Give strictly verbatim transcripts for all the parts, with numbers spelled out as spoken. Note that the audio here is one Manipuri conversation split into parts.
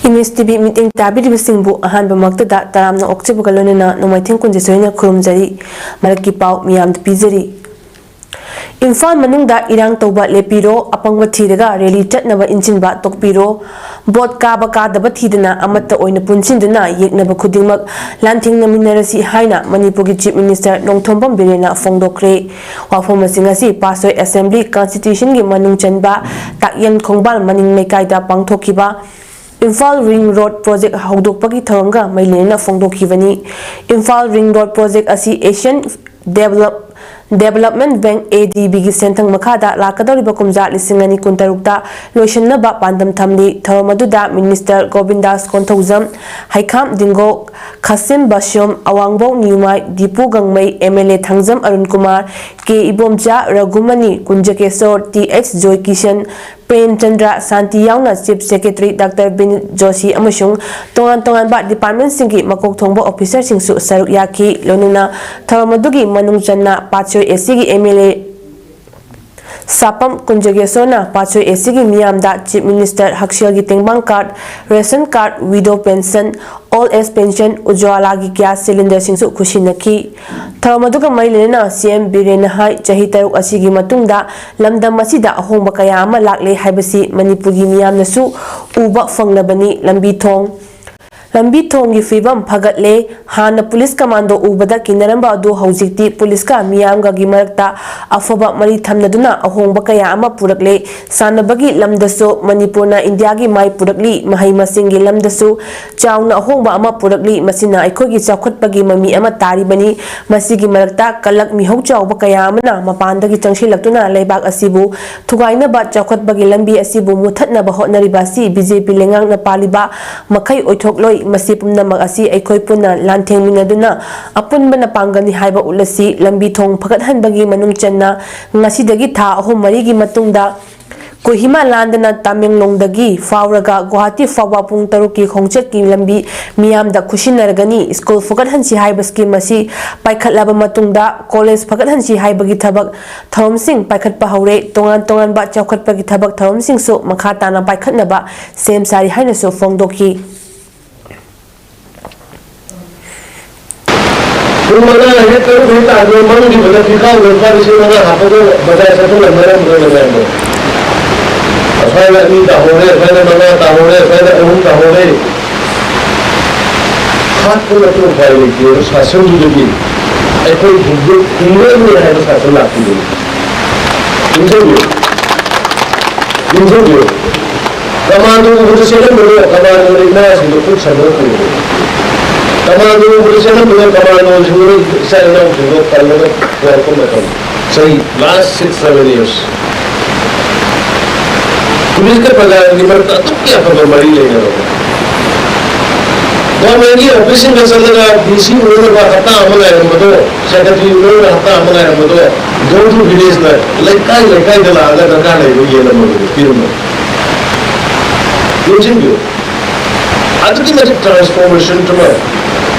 ꯏꯃꯦꯖ ꯇꯤꯚꯤ ꯃꯤꯠꯌꯦꯡ ꯇꯥꯕꯤꯔꯤꯕꯁꯤꯡꯕꯨ ꯑꯍꯥꯟꯕꯃꯛꯇꯗ ꯇꯔꯥꯝꯅ ꯑꯣꯛꯆꯕꯒ ꯂꯣꯏꯅꯅ ꯅꯣꯡꯃꯥꯏꯊꯦꯝ ꯀꯨꯟꯖꯦꯊꯣꯏꯅ ꯈꯨꯔꯨꯝꯖꯔꯤ꯫ ꯃꯔꯛꯀꯤ ꯄꯥꯎ ꯃꯤꯌꯥꯝꯗ ꯄꯤꯖꯔꯤ꯫ ꯏꯝꯐꯥꯜ ꯃꯅꯨꯡꯗ ꯏꯔꯥꯡ ꯇꯧꯕ ꯂꯦꯞꯄꯤꯔꯣ, ꯑꯄꯪꯕ ꯊꯤꯔꯒ ꯔꯦꯂꯤ ꯆꯠꯅꯕ ꯏꯟꯁꯤꯟꯕ ꯇꯣꯛꯄꯤꯔꯣ, ꯚꯣꯠ ꯀꯥꯕ ꯀꯥꯗꯕ ꯊꯤꯗꯅ ꯑꯃꯠꯇ ꯑꯣꯏꯅ ꯄꯨꯟꯁꯤꯟꯗꯨꯅ ꯌꯦꯛꯅꯕ ꯈꯨꯗꯤꯡꯃꯛ ꯂꯥꯟꯊꯦꯡꯅꯃꯤꯟꯅꯔꯁꯤ ꯍꯥꯏꯅ ꯃꯅꯤꯄꯨꯔꯒꯤ ꯆꯤꯐ ꯃꯤꯅꯤꯁꯇꯔ ꯅꯣꯡꯊꯣꯝꯕꯝ ꯕꯤꯔꯦꯟꯅ ꯐꯣꯡꯗꯣꯛꯈ꯭ꯔꯦ꯫ ꯋꯥꯐꯝ ꯑꯁꯤꯡ ꯑꯁꯤ ꯄꯥꯠꯁꯣꯏ ꯑꯦꯁꯦꯝꯕ꯭ꯂꯤ ꯀꯟꯁꯇꯤꯇ꯭ꯌꯨꯁꯟꯒꯤ ꯃꯅꯨꯡ ꯆꯟꯕ ꯇꯥꯛꯌꯦꯜ ꯈꯣꯡꯕꯥꯜ ꯃꯅꯤꯡ ꯂꯩꯀꯥꯏꯗ ꯄꯥꯡꯊꯣꯛꯈꯤꯕ ꯏꯝꯐꯥꯜ ꯔꯤꯡ ꯔꯣꯗ ꯄ꯭ꯔꯣꯖꯦꯛ ꯍꯧꯗꯣꯛꯄꯒꯤ ꯊꯧꯔꯝꯒ ꯃꯔꯤ ꯂꯩꯅꯅ ꯐꯣꯡꯗꯣꯛꯈꯤꯕꯅꯤ꯫ ꯏꯝꯐꯥꯜ ꯔꯤꯡ ꯔꯣꯗ ꯄ꯭ꯔꯣꯖꯦꯛ ꯑꯁꯤ ꯑꯦꯁꯤꯌꯥꯟ ꯗꯦꯚꯂꯞ-, ꯗꯦꯚꯂꯞꯃꯦꯟꯠ ꯕꯦꯡꯛ, ꯑꯦ ꯗꯤ ꯕꯤꯒꯤ ꯁꯦꯟꯊꯪ ꯃꯈꯥꯗ ꯂꯥꯛꯀꯗꯧꯔꯤꯕ ꯀꯨꯝꯖꯥ ꯂꯤꯁꯤꯡ ꯑꯅꯤ ꯀꯨꯟꯇꯔꯨꯛꯇ ꯂꯣꯏꯁꯤꯟꯅꯕ ꯄꯥꯟꯗꯝ ꯊꯝꯂꯤ꯫ ꯊꯧꯔꯝ ꯑꯗꯨꯗ minister Govindas Konthoujam, Heikham Dingo, Khashim Vashum, Awangbow Newmai, Dipu Gangmei, M L A Thangjam Arun Kumar, K Ibomcha, Raghumani, Kunjakesor, T H Joykishan, Premchandra, Shanti ꯌꯥꯎꯅ chief secretary doctor Vineet Joshi ꯑꯃꯁꯨꯡ ꯇꯣꯉꯥꯟ ꯇꯣꯉꯥꯟꯕ ꯗꯤꯄꯥꯔꯠꯃꯦꯟꯠꯁꯤꯡꯒꯤ ꯃꯀꯣꯛ ꯊꯣꯡꯕ ꯑꯣꯐꯤꯁꯔꯁꯤꯡꯁꯨ ꯁꯔꯨꯛ ꯌꯥꯈꯤ꯫ ꯂꯣꯏꯅꯅ ꯊꯧꯔꯝ ꯑꯗꯨꯒꯤ ꯃꯅꯨꯡ ꯆꯟꯅ ꯄꯥꯠꯁꯣꯏ ꯑꯦ ꯁꯤꯒꯤ ꯑꯦꯝ ꯑꯦꯜ ꯑꯦ ꯁꯥꯄꯝ ꯀꯨꯟꯖꯒꯦꯁꯣꯔꯅ ꯄꯥꯠꯁꯣꯏ ꯑꯦ ꯁꯤꯒꯤ ꯃꯤꯌꯥꯝꯗ ꯆꯤꯐ ꯃꯤꯅꯤꯁꯇꯔ ꯍꯛꯁꯦꯜꯒꯤ ꯇꯦꯡꯕꯥꯡ card, ration card, widow pension, old age pension, ꯎꯖ꯭ꯋꯥꯂꯥꯒꯤ ꯒ꯭ꯌꯥꯁ ꯁꯤꯂꯤꯟꯗꯔꯁꯤꯡꯁꯨ ꯈꯨꯠꯁꯤꯟꯅꯈꯤ꯫ ꯊꯧꯔꯝ ꯑꯗꯨꯒ ꯃꯔꯤ ꯂꯩꯅꯅ ꯁꯤ ꯑꯦꯝ ꯕꯤꯔꯦꯟꯅ ꯍꯥꯏ, ꯆꯍꯤ ꯇꯔꯨꯛ ꯑꯁꯤꯒꯤ ꯃꯇꯨꯡꯗ ꯂꯝꯗꯝ ꯑꯁꯤꯗ ꯑꯍꯣꯡꯕ ꯀꯌꯥ ꯑꯃ ꯂꯥꯛꯂꯦ ꯍꯥꯏꯕꯁꯤ ꯃꯅꯤꯄꯨꯔꯒꯤ ꯃꯤꯌꯥꯝꯅꯁꯨ ꯎꯕ ꯐꯪꯂꯕꯅꯤ꯫ ꯂꯝꯕꯤ ꯊꯣꯡ, ꯂꯝꯕꯤ ꯊꯣꯡꯒꯤ ꯐꯤꯕꯝ ꯐꯒꯠꯂꯦ꯫ ꯍꯥꯟꯅ ꯄꯨꯂꯤꯁ ꯀꯃꯥꯟꯗꯣ ꯎꯕꯗ ꯀꯤꯅꯔꯝꯕ ꯑꯗꯨ ꯍꯧꯖꯤꯛꯇꯤ ꯄꯨꯂꯤꯁꯀ ꯃꯤꯌꯥꯝꯒꯒꯤ ꯃꯔꯛꯇ ꯑꯐꯕ ꯃꯔꯤ ꯊꯝꯅꯗꯨꯅ ꯑꯍꯣꯡꯕ ꯀꯌꯥ ꯑꯃ ꯄꯨꯔꯛꯂꯦ꯫ ꯁꯥꯟꯅꯕꯒꯤ ꯂꯝꯗꯁꯨ ꯃꯅꯤꯄꯨꯔꯅ ꯏꯟꯗꯤꯌꯥꯒꯤ ꯃꯥꯏ ꯄꯨꯔꯛꯂꯤ, ꯃꯍꯩ ꯃꯁꯤꯡꯒꯤ ꯂꯝꯗꯁꯨ ꯆꯥꯎꯅ ꯑꯍꯣꯡꯕ ꯑꯃ ꯄꯨꯔꯛꯂꯤ꯫ ꯃꯁꯤꯅ ꯑꯩꯈꯣꯏꯒꯤ ꯆꯥꯎꯈꯠꯄꯒꯤ ꯃꯃꯤ ꯑꯃ ꯇꯥꯔꯤꯕꯅꯤ꯫ ꯃꯁꯤꯒꯤ ꯃꯔꯛꯇ ꯀꯂꯛ ꯃꯤꯍꯧ ꯆꯥꯎꯕ ꯀꯌꯥ ꯑꯃꯅ ꯃꯄꯥꯟꯗꯒꯤ ꯆꯪꯁꯤꯜꯂꯛꯇꯨꯅ ꯂꯩꯕꯥꯛ ꯑꯁꯤꯕꯨ ꯊꯨꯒꯥꯏꯅꯕ, ꯆꯥꯎꯈꯠꯄꯒꯤ ꯂꯝꯕꯤ ꯑꯁꯤꯕꯨ ꯃꯨꯊꯠꯅꯕ ꯍꯣꯠꯅꯔꯤꯕ ꯑꯁꯤ ꯕꯤ ꯖꯦ ꯄꯤ ꯂꯩꯉꯥꯛꯅ ꯄꯥꯜꯂꯤꯕ ꯃꯈꯩ ꯑꯣꯏꯊꯣꯛꯂꯣꯏ꯫ ꯃꯁꯤ ꯄꯨꯝꯅꯃꯛ ꯑꯁꯤ ꯑꯩꯈꯣꯏ ꯄꯨꯟꯅ ꯂꯥꯟꯊꯦꯡꯃꯤꯟꯅꯗꯨꯅ ꯑꯄꯨꯟꯕꯅ ꯄꯥꯡꯒꯜꯅꯤ ꯍꯥꯏꯕ ꯎꯠꯂꯁꯤ꯫ ꯂꯝꯕꯤ ꯊꯣꯡ ꯐꯒꯠꯍꯟꯕꯒꯤ ꯃꯅꯨꯡ ꯆꯟꯅ ꯉꯁꯤꯗꯒꯤ ꯊꯥ ꯑꯍꯨꯝ ꯃꯔꯤꯒꯤ ꯃꯇꯨꯡꯗ ꯀꯣꯍꯤꯃꯥ ꯂꯥꯟꯗꯅ ꯇꯥꯃꯦꯡꯂꯣꯡꯗꯒꯤ ꯐꯥꯎꯔꯒ ꯒꯨꯋꯥꯍꯥꯇꯤ ꯐꯥꯎꯕ ꯄꯨꯡ ꯇꯔꯨꯛꯀꯤ ꯈꯣꯡꯆꯠꯀꯤ ꯂꯝꯕꯤ ꯃꯤꯌꯥꯝꯗ ꯈꯨꯠꯁꯤꯟꯅꯔꯒꯅꯤ꯫ ꯁ꯭ꯀꯨꯜ ꯐꯒꯠꯍꯟꯁꯤ ꯍꯥꯏꯕ ꯁ꯭ꯀꯤꯝ ꯑꯁꯤ ꯄꯥꯏꯈꯠꯂꯕ ꯃꯇꯨꯡꯗ ꯀꯣꯂꯦꯖ ꯐꯒꯠꯍꯟꯁꯤ ꯍꯥꯏꯕꯒꯤ ꯊꯕꯛ ꯊꯧꯔꯝꯁꯤꯡ ꯄꯥꯏꯈꯠꯄ ꯍꯧꯔꯦ꯫ ꯇꯣꯉꯥꯟ ꯇꯣꯉꯥꯟꯕ ꯆꯥꯎꯈꯠꯄꯒꯤ ꯊꯕꯛ ꯊꯧꯔꯝꯁꯤꯡꯁꯨ ꯃꯈꯥ ꯇꯥꯅ ꯄꯥꯏꯈꯠꯅꯕ ꯁꯦꯝ ꯁꯥꯔꯤ ꯍꯥꯏꯅꯁꯨ ꯐꯣꯡꯗꯣꯛꯈꯤ꯫ ꯄꯨꯡ ꯃꯉꯥ ꯍꯦꯛ ꯇꯔꯨꯛ ꯍꯦꯛ ꯇꯥꯕꯗ ꯃꯝꯈꯤꯕꯗ ꯐꯤꯈꯥꯎꯗ ꯂꯨꯄꯥ ꯂꯤꯁꯤꯡ ꯃꯉꯥ ꯍꯥꯞꯄꯒ ꯕꯖꯥꯔ ꯆꯠꯊꯣꯛꯂꯝꯕ ꯂꯩꯔꯝꯕ꯭ꯔꯣ ꯃꯌꯥꯝꯗꯣ? ꯑꯁ꯭ꯋꯥꯏꯗ ꯑꯅꯤ ꯇꯥꯍꯧꯔꯦ, ꯑꯁ꯭ꯋꯥꯏꯗ ꯃꯉꯥ ꯇꯥꯍꯧꯔꯦ, ꯑꯁ꯭ꯋꯥꯏꯗ ꯑꯍꯨꯝ ꯇꯥꯍꯧꯔꯦ꯫ ꯍꯥꯠꯄ ꯅꯠꯇꯅ ꯎꯄꯥꯏ ꯂꯩꯇꯦꯕ ꯁꯥꯁꯟꯗꯨꯗꯗꯤ꯫ ꯑꯩꯈꯣꯏ ꯍꯤꯡꯗꯣꯛ-, ꯍꯤꯡꯗꯣꯛꯂꯣꯏ ꯍꯥꯏꯕ ꯁꯥꯁꯟ ꯂꯥꯛꯈꯤꯕꯅꯤ꯫ ꯅꯤꯡꯁꯤꯡꯕꯤꯌꯨ꯫ ꯅꯤꯡꯁꯤꯡꯕꯤꯌꯨ꯫ ꯀꯃꯥꯟꯗꯣ ꯎꯕꯗ ꯆꯦꯜꯂꯝꯕꯗꯣ, ꯀꯃꯥꯟꯗꯣꯅ ꯏꯃꯥꯁꯤꯡꯗꯣ ꯈꯨꯠ ꯁꯝꯅ ꯄꯨꯕꯗꯣ꯫ ꯀꯃꯥꯟꯗꯣ ꯎꯕꯗ ꯆꯦꯜꯂꯝꯕꯗꯣ, ꯀꯃꯥꯟꯗꯣꯁꯤꯡꯗꯨꯅ ꯏꯆꯥ ꯏꯅꯥꯎꯁꯤꯡꯗꯣ ꯀꯜꯂꯒ ꯄꯨꯔꯛꯄ ꯃꯇꯝ꯫ ꯆꯍꯤ last six seven years꯫ ꯄꯨꯂꯤꯁꯀ ꯄ꯭ꯔꯖꯥꯒꯤ ꯃꯔꯛꯇ ꯑꯗꯨꯛꯀꯤ ꯑꯐꯕ ꯃꯔꯤ ꯂꯩꯅꯕ꯫ ꯒꯣꯔꯃꯦꯟꯒꯤ ꯑꯣꯐꯤꯁꯁꯤꯡꯗ ꯆꯠꯂꯒ ꯗꯤ ꯁꯤ ꯎꯅꯅꯕ ꯍꯞꯇꯥ ꯑꯃ ꯉꯥꯏꯔꯝꯕꯗꯣ, ꯁꯦꯀ꯭ꯔꯦꯇꯔꯤ ꯎꯅꯅꯕ ꯍꯞꯇꯥ ꯑꯃ ꯉꯥꯏꯔꯝꯕꯗꯣ, door to village ꯅ ꯂꯩꯀꯥꯏ ꯂꯩꯀꯥꯏꯗ ꯂꯥꯛꯑꯒ ꯗꯔꯀꯥꯔ ꯂꯩꯕ ꯌꯦꯡꯂꯝꯕꯗꯨ ꯄꯤꯔꯝꯕ꯫ ꯅꯤꯡꯁꯤꯡꯕꯤꯌꯨ꯫ ꯑꯗꯨꯛꯀꯤ ꯃꯇꯤꯛ transformation ꯑꯃ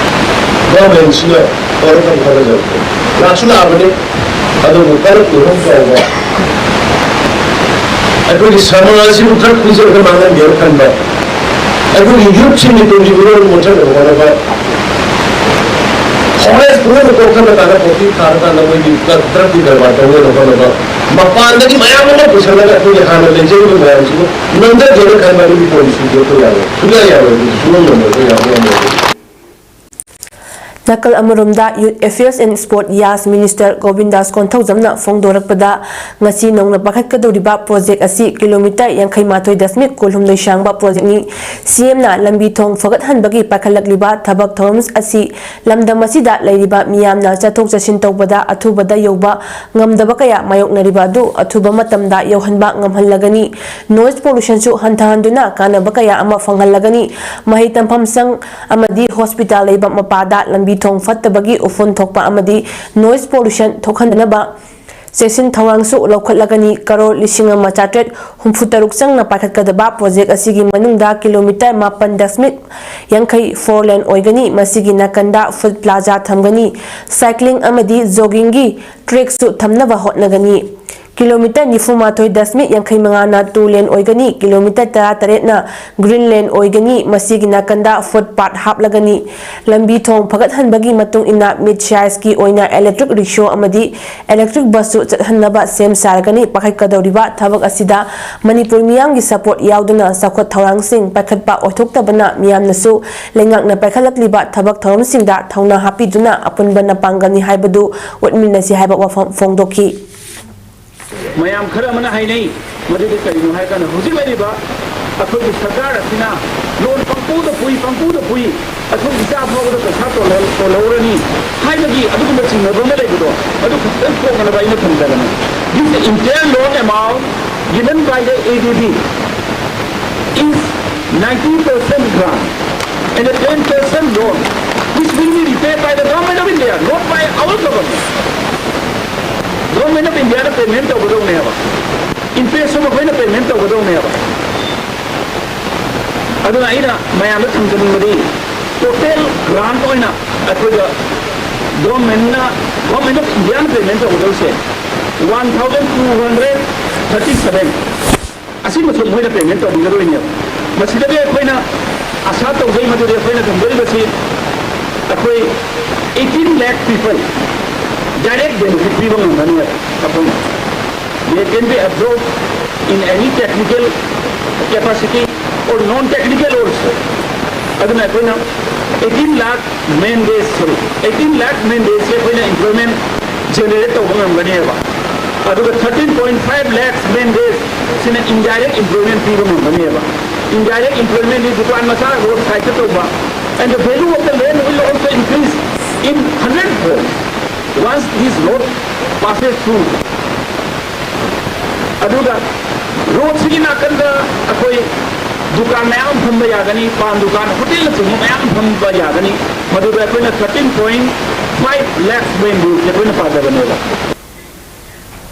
ꯒꯣꯔꯃꯦꯟꯁꯤꯅ ꯇꯧꯔꯛꯅꯕ ꯍꯣꯠꯅꯖꯕꯗ ꯂꯥꯛꯁꯨ ꯂꯥꯛꯑꯕꯅꯤ꯫ ꯑꯗꯨꯕꯨ ꯀꯔꯞ ꯇꯧꯐꯝ ꯆꯥꯎꯕ, ꯑꯩꯈꯣꯏꯒꯤ ꯁꯃꯥꯖ ꯑꯁꯤꯕꯨ ꯗ꯭ꯔꯒ ꯄꯤꯖꯔꯒ ꯃꯥꯡꯍꯟꯒꯦꯅ ꯈꯟꯕ, ꯑꯩꯈꯣꯏꯒꯤ ꯌꯨꯠꯁꯤꯡꯒꯤ ꯇꯨꯡꯒꯤ ꯃꯤꯔꯣꯜ ꯑꯣꯟꯊꯣꯛꯅꯕ ꯍꯣꯠꯅꯕ, ꯐꯣꯔꯦꯁ ꯄꯨꯝꯅꯃꯛ ꯀꯣꯛꯊꯅ ꯇꯥꯅ ꯄꯣꯇꯤ ꯊꯥꯔꯀꯥꯟꯗ ꯃꯣꯏꯒꯤ ꯗ꯭ꯔꯒ-, ꯗ꯭ꯔꯒꯀꯤ ꯀꯔꯕꯥꯔ ꯇꯧꯅꯕ ꯍꯣꯠꯅꯕ, ꯃꯄꯥꯟꯗꯒꯤ ꯃꯌꯥꯝ ꯑꯃ ꯄꯨꯁꯜꯂꯒ ꯑꯩꯈꯣꯏꯒꯤ ꯍꯥꯟꯅ ꯂꯩꯖꯔꯤꯕ ꯃꯌꯥꯝꯁꯤꯕꯨ ꯅꯝꯊꯒꯦꯅ ꯈꯟꯕ ꯑꯗꯨꯒꯤ ꯄꯣꯂꯤꯁꯤꯗꯤ ꯑꯩꯈꯣꯏ ꯌꯥꯔꯣꯏ, ꯁꯨꯡꯌꯥ ꯌꯥꯔꯣꯏ, ꯑꯗꯨ ꯁꯨꯡꯉꯝ ꯉꯝꯃꯣꯏ, ꯑꯩꯈꯣꯏ ꯌꯥꯕ ꯉꯝꯃꯣꯏ꯫ ꯅꯥꯀꯜ ꯑꯃꯔꯣꯝꯗ, Youth Affairs and Sport, ꯌꯥꯁ ꯃꯤꯅꯤꯁꯇꯔ ꯒꯣꯕꯤꯟꯗꯥꯁ ꯀꯣꯟꯊꯧꯖꯝꯅ ꯐꯣꯡꯗꯣꯔꯛꯄꯗ, ꯉꯁꯤ ꯅꯧꯅ ꯄꯥꯏꯈꯠꯀꯗꯧꯔꯤꯕ ꯄ꯭ꯔꯣꯖꯦꯛ ꯑꯁꯤ ꯀꯤꯂꯣꯃꯤꯇꯔ ꯌꯥꯡꯈꯩ ꯃꯥꯊꯣꯏ ꯗꯁꯃꯤꯛ ꯀꯨꯟꯍꯨꯝꯗꯣꯏ ꯁꯥꯡꯕ ꯄ꯭ꯔꯣꯖꯦꯛꯅꯤ꯫ ꯁꯤ ꯑꯦꯝꯅ ꯂꯝꯕꯤ ꯊꯣꯡ ꯐꯒꯠꯍꯟꯕꯒꯤ ꯄꯥꯏꯈꯠꯂꯛꯂꯤꯕ ꯊꯕꯛ ꯊꯧꯔꯝ ꯑꯁꯤ ꯂꯝꯗꯝ ꯑꯁꯤꯗ ꯂꯩꯔꯤꯕ ꯃꯤꯌꯥꯝꯅ ꯆꯠꯊꯣꯛ ꯆꯠꯁꯤꯟ ꯇꯧꯕꯗ ꯑꯊꯨꯕꯗ ꯌꯧꯕ ꯉꯝꯗꯕ ꯀꯌꯥ ꯃꯥꯌꯣꯛꯅꯔꯤꯕ ꯑꯗꯨ ꯑꯊꯨꯕ ꯃꯇꯝꯗ ꯌꯧꯍꯟꯕ ꯉꯝꯍꯜꯂꯒꯅꯤ꯫ Noise pollution ꯁꯨ ꯍꯟꯊꯍꯟꯗꯨꯅ ꯀꯥꯟꯅꯕ ꯀꯌꯥ ꯑꯃ ꯐꯪꯍꯜꯂꯒꯅꯤ꯫ ꯃꯍꯩ ꯇꯝꯐꯝ ꯁꯪ ꯑꯃꯗꯤ ꯍꯣꯁꯄꯤꯇꯥꯜ ꯂꯩꯕ ꯃꯄꯥꯗ ꯂꯝꯕꯤ ꯊꯣꯡ ꯐꯠꯇꯕꯒꯤ ꯎꯐꯨꯟ ꯊꯣꯛꯄ ꯑꯃꯗꯤ noise pollution ꯊꯣꯛꯍꯟꯗꯅꯕ ꯆꯦꯛꯁꯤꯟ ꯊꯧꯔꯥꯡꯁꯨ ꯂꯧꯈꯠꯂꯒꯅꯤ꯫ ꯀꯔꯣꯔ ꯂꯤꯁꯤꯡ ꯑꯃ ꯆꯥꯇ꯭ꯔꯦꯠ ꯍꯨꯝꯐꯨ ꯇꯔꯨꯛ ꯆꯪꯅ ꯄꯥꯏꯈꯠꯀꯗꯕ ꯄ꯭ꯔꯣꯖꯦꯛ ꯑꯁꯤꯒꯤ ꯃꯅꯨꯡꯗ ꯀꯤꯂꯣꯃꯤꯇꯔ ꯃꯥꯄꯟ ꯗꯁꯃꯤꯛ ꯌꯥꯡꯈꯩ ꯐꯣꯔ ꯂꯦꯟ ꯑꯣꯏꯒꯅꯤ꯫ ꯃꯁꯤꯒꯤ ꯅꯥꯀꯟꯗ ꯐꯨꯠ ꯄ꯭ꯂꯥꯖꯥ ꯊꯝꯒꯅꯤ꯫ ꯁꯥꯏꯀ꯭ꯂꯤꯡ ꯑꯃꯗꯤ ꯖꯣꯒꯤꯡꯒꯤ ꯇ꯭ꯔꯦꯛꯁꯨ ꯊꯝꯅꯕ ꯍꯣꯠꯅꯒꯅꯤ꯫ ꯀꯤꯂꯣꯃꯤꯇꯔ ꯅꯤꯐꯨ ꯃꯥꯊꯣꯏ ꯗꯁꯃꯤꯛ ꯌꯥꯡꯈꯩ ꯃꯉꯥꯅ ꯇꯨ ꯂꯦꯟ ꯑꯣꯏꯒꯅꯤ꯫ ꯀꯤꯂꯣꯃꯤꯇꯔ ꯇꯔꯥ ꯇꯔꯦꯠꯅ ꯒ꯭ꯔꯤꯟ ꯂꯦꯟ ꯑꯣꯏꯒꯅꯤ꯫ ꯃꯁꯤꯒꯤ ꯅꯥꯀꯟꯗ ꯐꯨꯠ ꯄꯥꯠ ꯍꯥꯞꯂꯒꯅꯤ꯫ ꯂꯝꯕꯤ ꯊꯣꯡ ꯐꯒꯠꯍꯟꯕꯒꯤ ꯃꯇꯨꯡ ꯏꯟꯅ ꯃꯤꯗ ꯁꯥꯏꯖꯀꯤ ꯑꯣꯏꯅ ꯏꯂꯦꯛꯇ꯭ꯔꯤꯛ ꯔꯤꯛꯁꯣ ꯑꯃꯗꯤ ꯏꯂꯦꯛꯇ꯭ꯔꯤꯛ ꯕꯁꯁꯨ ꯆꯠꯍꯟꯅꯕ ꯁꯦꯝ ꯁꯥꯔꯒꯅꯤ꯫ ꯄꯥꯏꯈꯠꯀꯗꯧꯔꯤꯕ ꯊꯕꯛ ꯑꯁꯤꯗ ꯃꯅꯤꯄꯨꯔ ꯃꯤꯌꯥꯝꯒꯤ ꯁꯄꯣꯔꯠ ꯌꯥꯎꯗꯅ ꯆꯥꯎꯈꯠ ꯊꯧꯔꯥꯡꯁꯤꯡ ꯄꯥꯏꯈꯠꯄ ꯑꯣꯏꯊꯣꯛꯇꯕꯅ ꯃꯤꯌꯥꯝꯅꯁꯨ ꯂꯩꯉꯥꯛꯅ ꯄꯥꯏꯈꯠꯂꯛꯂꯤꯕ ꯊꯕꯛ ꯊꯧꯔꯝꯁꯤꯡꯗ ꯊꯧꯅꯥ ꯍꯥꯞꯄꯤꯗꯨꯅ ꯑꯄꯨꯟꯕꯅ ꯄꯥꯡꯒꯜꯅꯤ ꯍꯥꯏꯕꯗꯨ ꯎꯠꯃꯤꯟꯅꯁꯤ ꯍꯥꯏꯕ ꯋꯥꯐꯝ ꯐꯣꯡꯗꯣꯛꯈꯤ꯫ ꯃꯌꯥꯝ ꯈꯔ ꯑꯃꯅ ꯍꯥꯏꯅꯩ, ꯃꯗꯨꯗꯤ ꯀꯔꯤꯅꯣ ꯍꯥꯏꯔ ꯀꯥꯟꯗ ꯍꯧꯖꯤꯛ ꯂꯩꯔꯤꯕ ꯑꯩꯈꯣꯏꯒꯤ ꯁꯔꯀꯥꯔ ꯑꯁꯤꯅ ꯂꯣꯟ ꯄꯪꯄꯨꯗ ꯄꯨꯏ, ꯄꯪꯄꯨꯗ ꯄꯨꯏ, ꯑꯩꯈꯣꯏ ꯏꯆꯥ ꯐꯥꯎꯕꯗ ꯄꯩꯁꯥ ꯇꯣꯜꯍꯧ-, ꯇꯣꯜꯍꯧꯔꯅꯤ ꯍꯥꯏꯕꯒꯤ ꯑꯗꯨꯒꯨꯝꯕ ꯆꯤꯡꯅꯕ ꯑꯃ ꯂꯩꯕꯗꯣ, ꯑꯗꯨ ꯈꯤꯇꯪ ꯀꯣꯛꯅꯅꯕ ꯑꯩꯅ ꯊꯝꯖꯕꯅꯤ꯫ This entire loan amount given by the A D B is ninety percent grant and a ten percent loan which will be repaid by the Government of India, not by our government. Government of India ꯅ payment ꯇꯧꯒꯗꯧꯅꯦꯕ, interest ꯁꯨ ꯃꯈꯣꯏꯅ payment ꯇꯧꯒꯗꯧꯅꯦꯕ꯫ ꯑꯗꯨꯅ ꯑꯩꯅ ꯃꯌꯥꯝꯗ ꯊꯝꯖꯅꯤꯡꯕꯗꯤ, total grant ꯑꯣꯏꯅ ꯑꯩꯈꯣꯏꯗ government ꯅ, Government of India ꯅ payment ꯇꯧꯒꯗꯧꯔꯤꯁꯦ one thousand two hundred thirty seven, ꯑꯁꯤꯃꯁꯨ ꯃꯣꯏꯅ payment ꯇꯧꯕꯤꯒꯗꯣꯏꯅꯦꯕ꯫ ꯃꯁꯤꯗꯒꯤ ꯑꯩꯈꯣꯏꯅ ꯑꯁꯥ ꯇꯧꯖꯩ, ꯃꯗꯨꯗꯤ ꯑꯩꯈꯣꯏꯅ ꯊꯝꯖꯔꯤꯕꯁꯤ ꯑꯩꯈꯣꯏ eighteen lakh people direct benefit ꯄꯤꯕ ꯉꯝꯒꯅꯦꯕ ꯑꯩꯈꯣꯏꯅ꯫ They can be absorbed in any technical capacity or non-technical also. ꯑꯗꯨꯅ ꯑꯩꯈꯣꯏꯅ eighteen lakh man days, sorry, eighteen lakh man days ꯁꯦ ꯑꯩꯈꯣꯏꯅ employment generate ꯇꯧꯕ ꯉꯝꯒꯅꯦꯕ꯫ ꯑꯗꯨꯒ thirteen point five lakhs man days ꯁꯤꯅ indirect employment ꯄꯤꯕ ꯉꯝꯒꯅꯦꯕ꯫ Indirect employment ꯗꯤ ꯗꯨꯀꯥꯟ ꯃꯆꯥ road side ꯇ ꯇꯧꯕ, and the value of the land will also increase in hundred fold once this road passes through. ꯑꯗꯨꯒ road ꯁꯤꯒꯤ ꯅꯥꯀꯟꯗ ꯑꯩꯈꯣꯏ ꯗꯨꯀꯥꯟ ꯃꯌꯥꯝ ꯐꯝꯕ ꯌꯥꯒꯅꯤ, ꯄꯥꯟ ꯗꯨꯀꯥꯟ, hotel ꯅꯆꯤꯡꯕ ꯃꯌꯥꯝ ꯐꯝꯕ ꯌꯥꯒꯅꯤ꯫ ꯃꯗꯨꯗ ꯑꯩꯈꯣꯏꯅ thirteen point five lakhs man days ꯁꯦ ꯑꯩꯈꯣꯏꯅ ꯄꯥꯖꯕꯅꯦꯕ꯫